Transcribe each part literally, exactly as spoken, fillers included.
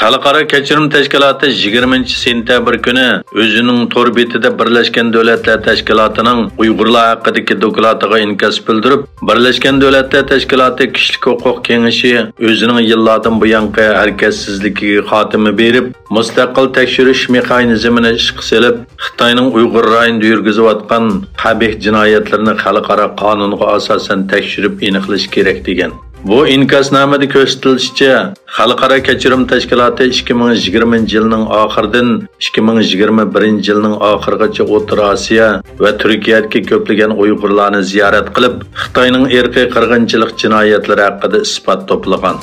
خەلقئارا كەچۈرۈم تەشكىلاتى يىگىرمىنچى سېنتەبىر كۈنى ئۆزىنىڭ تور بېتىدە بىرلەشكەن دۆلەتلەر تەشكىلاتىنىڭ ئۇيغۇرلار ھەققىدىكى دوكلاتىغا ئىنكاس بىلدۈرۈپ، بىرلەشكەن دۆلەتلەر تەشكىلاتى كىشىلىك ھوقۇق كېڭىشى ئۆزىنىڭ يىللاردىن بۇيانقى ھەرىكەتسىزلىكىگە خاتىمە بېرىپ، مۇستەقىل تەكشۈرۈش مېخانىزمىنى ئىشقا سېلىپ، خىتاينىڭ ئۇيغۇر رايونىدا يۈرگۈزۈۋاتقان قەبىھ جىنايەتلىرىنى خەلقئارا قانۇنغا ئاساسەن تەكشۈرۈپ ئېنىقلىشى كېرەك، دېگەن. بۇ ئىنكاسنامىدە كۆرسىتىلىشىچە، خەلقئارا كەچۈرۈم تەشكىلاتى ئىككى مىڭ يىگىرمىنچى يىلنىڭ ئاخىرىدىن ئىككى مىڭ يىگىرمە بىرىنچى يىلنىڭ ئاخىرىغىچە ئوتتۇرا ئاسىيا ۋە تۈركىيەدىكى كۆپلىگەن ئۇيغۇرلارنى زىيارەت قىلىپ، خىتاينىڭ ئىرقىي قىرغىنچىلىق جىنايەتلىرى ھەققىدە ئىسپات توپلىغان.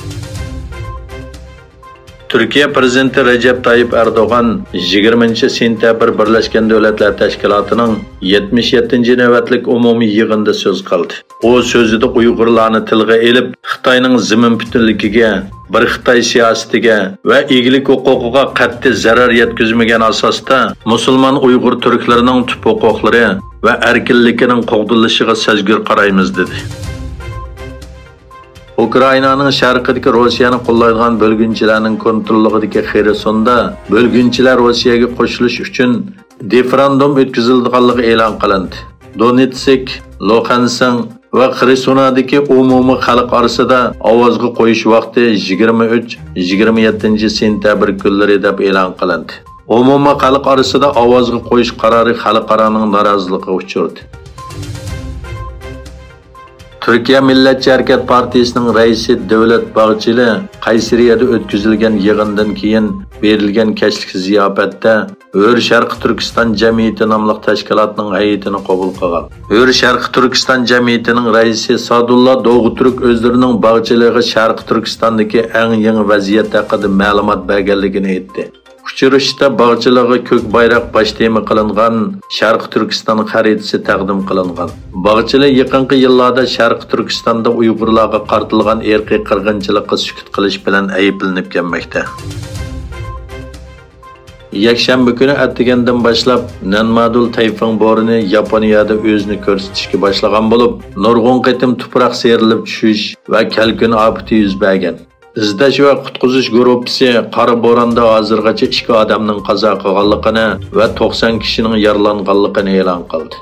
تۈركىيە پىرېزىدېنتى رەجەپ تايىپ ئەردوغان يىگىرمىنچى سېنتەبىر بىرلەشكەن دۆلەتلەر تەشكىلاتىنىڭ يەتمىش يەتتىنچى نۆۋەتلىك ئومۇمىي يىغىنىدا سۆز قىلدى. ئۇ سۆزىدە ئۇيغۇرلارنى تىلغا ئېلىپ، خىتاينىڭ زېمىن پۈتۈنلۈكىگە، بىر خىتاي سىياسىتىگە ۋە ئىگىلىك ھوقۇقىغا قەتئىي زەرەر يەتكۈزمىگەن ئاساستا مۇسۇلمان ئۇيغۇر تۈركلىرىنىڭ تۈپ ھوقۇقلىرى ۋە ئەركىنلىكىنىڭ قوغدىلىشىغا سەزگۈر قارايمىز، دېدى. ئۇكرائىنانىڭ شەرقىدىكى روسىيەنى قوللايدىغان بۆلگۈنچىلەرنىڭ كونتروللۇقىدىكى خېرسوندا بۆلگۈنچىلەر روسىيەگە قوشۇلۇش ئۈچۈن رېفېراندۇم ئۆتكۈزۈلىدىغانلىقى ئېلان قىلىندى. دونېتسك، لۇھانسك ۋە خېرسونادىكى ئومۇمىي خەلق ئارىسىدا ئاۋازغا قويۇش ۋاقتى يىگىرمە ئۈچ، يىگىرمە يەتتىنچى سېنتەبىر كۈنلىرى دەپ ئېلان قىلىندى. ئومۇمىي خەلق ئارىسىدا ئاۋازغا قويۇش قارارى خەلقئارانىڭ نارازىلىقىغا ئۇچرىدى. تۈركىيە مىللەتچى ھەرىكەت پارتىيىسىنىڭ رەئىسى دەۋلەت باغچىلى قەيسىرىيەدە ئۆتكۈزۈلگەن يىغىندىن كېيىن بېرىلگەن كەچلىك زىياپەتتە ھۆر شەرقىي تۈركىستان جەمئىيىتى ناملىق تەشكىلاتنىڭ ھەيئىتىنى قوبۇل قىلغان. ھۆر شەرقىي تۈركىستان جەمئىيىتىنىڭ رەئىسى سادۇللا دوغۇتۈرك ئۆزلىرىنىڭ باغچىلىغا شەرقىي تۈركىستاندىكى ئەڭ يېڭى ۋەزىيەت ھەققىدە مەلۇمات بەرگەنلىكىنى ئېيتتى. ئۇچرىشىشتا باغچىلىغا كۆك بايراق باش تېما قىلىنغان شەرقىي تۈركىستان خەرىتىسى تەقدىم قىلىنغان. باغچىلى يېقىنقى يىللاردا شەرقىي تۈركىستاندا ئۇيغۇرلارغا قارىتىلغان ئىرقىي قىرغىنچىلىققا سۈكۈت قىلىش بىلەن ئەيىبلىنىپ كەلمەكتە. يەكشەنبە كۈنى ئەتىگەندىن باشلاپ نەنمادۇل تەيفۇڭ بورىنى ياپونىيەدە ئۆزىنى كۆرسىتىشكە باشلىغان بولۇپ، نۇرغۇن قېتىم تۇپراق سىيرىلىپ چۈشۈش ۋە كەلكۈن ئاپىتى يۈز بەرگەن. ئىزدەش ۋە قۇتقۇزۇش گۇرۇپپىسى قارا بوراندا ھازىرغىچە ئىككى ئادەمنىڭ قازا قىلغانلىقىنى ۋە توقسان كىشىنىڭ يارىلانغانلىقىنى ئېلان قىلدى.